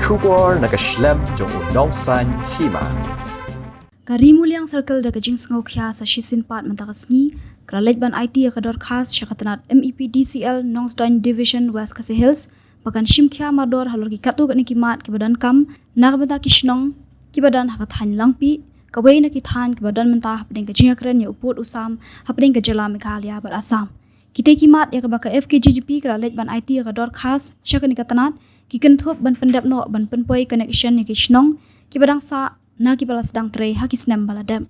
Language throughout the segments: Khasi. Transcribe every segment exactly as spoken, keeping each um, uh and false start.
Khubor na ka shlem jong u nongsan hima. Ka Ri Muliang Circle da ka jingsngewkhia sa shisien pat mynta ka sngi ka la leit ban aiti ïa ka dorkhas sha ka tnat M E P D C L Nongstoiñ Division West Khasi Hills ba kan shim khia mardor halor ki katto katne ki mat kiba donkam na ka bynta ki shnong kiba don ha ka thaiñ Langpih, kawei na ki thaiñ kiba don mynta hapdeng ka jingïakren ïa u pud u sam hapdeng ka jylla Meghalaya bad Assam. Kitei ki mat ïa kaba ka F K G G P ka la leit ban aiti ïa ka dorkhas sha kane ka tnat ki kynthup ban pyndep noh ban pynpoi connection ïa ki shnong kiba dang sah na kiba la sdang trei ha ki snem ba la dep.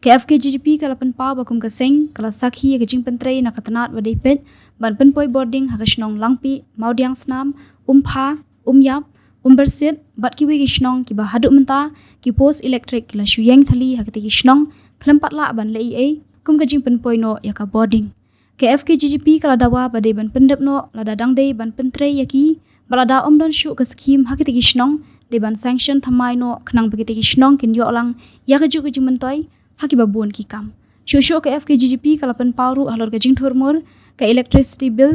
Ka F K G G P ka la pynpaw ba kum ka seng ka la sakhi ïa ka jingpyntrei na ka tnat ba dei peit ban pynpoi bording ha ka shnong Langpih, Mawdiangsnam, Umpha, Umïap, Umbersit bad kiwei ki shnong kiba haduh mynta ki post elektrik ki la shu ïeng thali ha kitei ki shnong khlem pat lah ban leh ei ei kum ka jingpynpoi noh ïa ka bording. Ka F K G G P ka la dawa ba dei ban pyndep noh lada dang dei ban pyntrei ïa ki bad lada ym don shuh ka skhim ha kitei ki shnong dei ban sanction thymmai noh khnang ba kitei ki shnong kin ïoh lang ïa kajuh ka jingmyntoi ha kiba bun ki kam. Shuh shuh ka F K G G P ka la pynpaw ruh halor ka jingthurmur ka electricity bill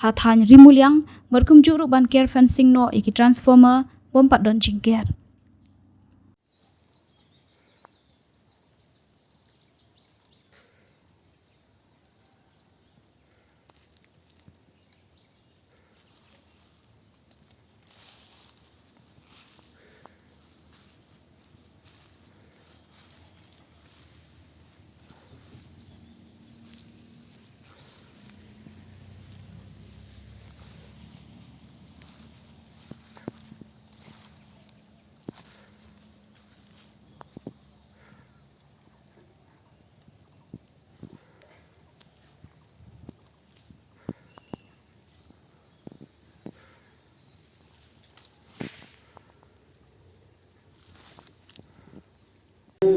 ha thaiñ Ri Muliang bad kumjuh ruh ban ker fencing noh ïa ki transformer bym pat don jingker.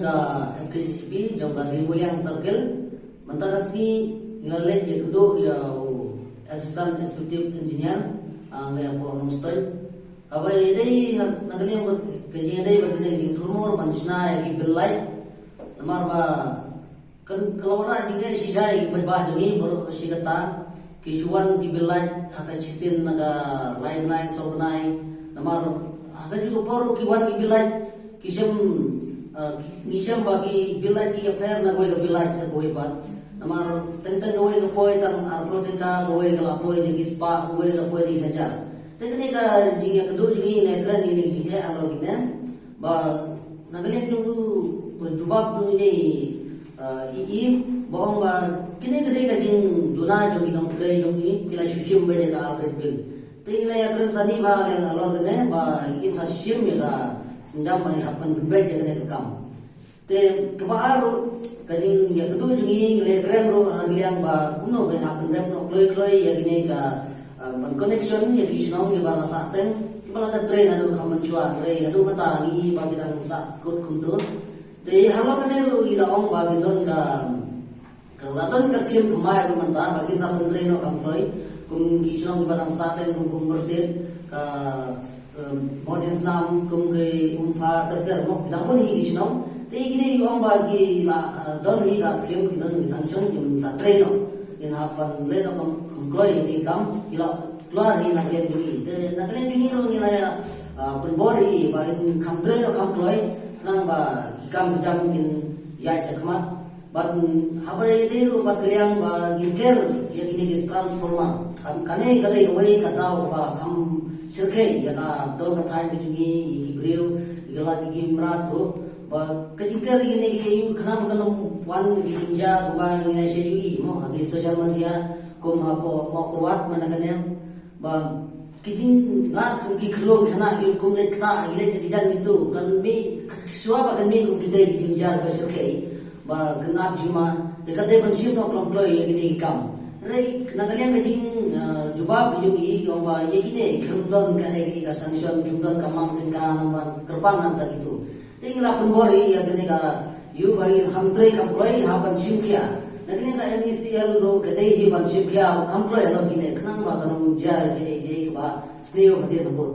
Ka F K G G P jong ka Ri Muliang Circle mynta ka sngi ngi la leit ïakynduh ïa u Assistant Executive Engineer, ah, ngi ïa pok nongstoiñ. Haba ïadei na ka liang bad ka jingïadei bad ka jingthurmur ban shna ïa ki bill light. Namar ba kan ka la wanrah jingeh shisha ïa ki paidbah jong ngi baroh shi katta. Ki shu wan ki bill light ha ka shisien na ka lai bnai saw bnai. Namar ha kajuh ka por ki wan ki bill light ki shem, ah, ngi shem ba ki bill light ki ïapher na kawei ka bill light ha kawei pat. Namar teng teng kawei ka poi tang arphew tyngka, kawei ka la poi da ki spah, kawei la poi da ki hajar. Te kane ka jingïakynduh jong ngi ne kren ïa kine ki jingeh halor kine. Ba na ka liang jong u, ba jubab jong ine i, ah, i, i, ba ong ba kine ka dei ka jingduna jong ki nongtrei jong i, ki la shu shim beit ïa ka average bill. Te ngi la ïakren sani bha lem halor kane ba kin sa shim ïa ka sienjam ba ngi hap ban pynbeit ïa kane ka kam. Te kaba ar ruh ka jingïakynduh jong ngi, ngi la ïakren ruh ha ka liang ba kumno ba ngi hap ban dep noh kloi kloi ïa kine ka, ah, ban connection ïa ki shnong kiba la sah teng, kiba la dep trei naduh kham mynshuwa, trei haduh mynta ngi ba ki dang sah kut kumto. Te halor kane ruh ngi la ong ba kin don ka, ka la don ka skim thymmai ruh mynta ba kin sa pyntrei noh kham kloi kum ki shnong kiba dang sah teng kum, kum Umbersit, ka, em, Mawdiangsnam, kum ki Umpha ter ter mo, ki dang bun hi ki shnong. Te kine ki ong ba ki la, eh, don hi ka skim, ki don hi sanction, kin sa trei noh, kin hap ban leh noh kham, kham kloi ïa kine ki kam, ki la kloi hi na ka liang jong ngi. Te na ka liang jong ngi ruh ngi la ïa, ah, pynbor hi ba kin kham trei noh kham kloi khnang ba ki kam ki jam kin ïaid shakhmat. Bad haba ïadei ruh bad ka liang ba ngin ker ïa kine ki transformer. Kan, kane ka dei kawei ka daw kaba kham shyrkhei ïa ka dong ka thaiñ ka jong ngi, ïa ki briew, ïa ki lad, ïa ki mrad ruh. Ba ka jingker ïa kine ki ïa u khnang ba kan ym wan ki jingjia kumba ngi la shu ïohi mo ha ki social media, kum hapoh Mawkyrwat mynta kane. Ba ki jingngat kum ki khyllung khynnah ki kum leit ktah, ki leit ha ki jan kito, kan mih, shuwa ba kan mih kum ki dei ki jingjia ba shyrkhei ba kan ap jingma. Te ka dei ban shim noh khlem kloi ïa kine ki kam. Hynrei na ka liang ka jing, ah, jubab jong i ki ong ba ïa kine kim don kane ka sanction, kim don ka mang tyngka namar kyrpang na ka bynta kito. Te ngi la pynbor hi ïa kane ka, ïa u ba ngin kham trei kham kloi, hap ban shim khia. Na kane ka M E C L ruh ka dei hi ban shim khia kham kloi halor kine khnang ba kan ym jia ïa kaei kaei kaba sniew hadien habud.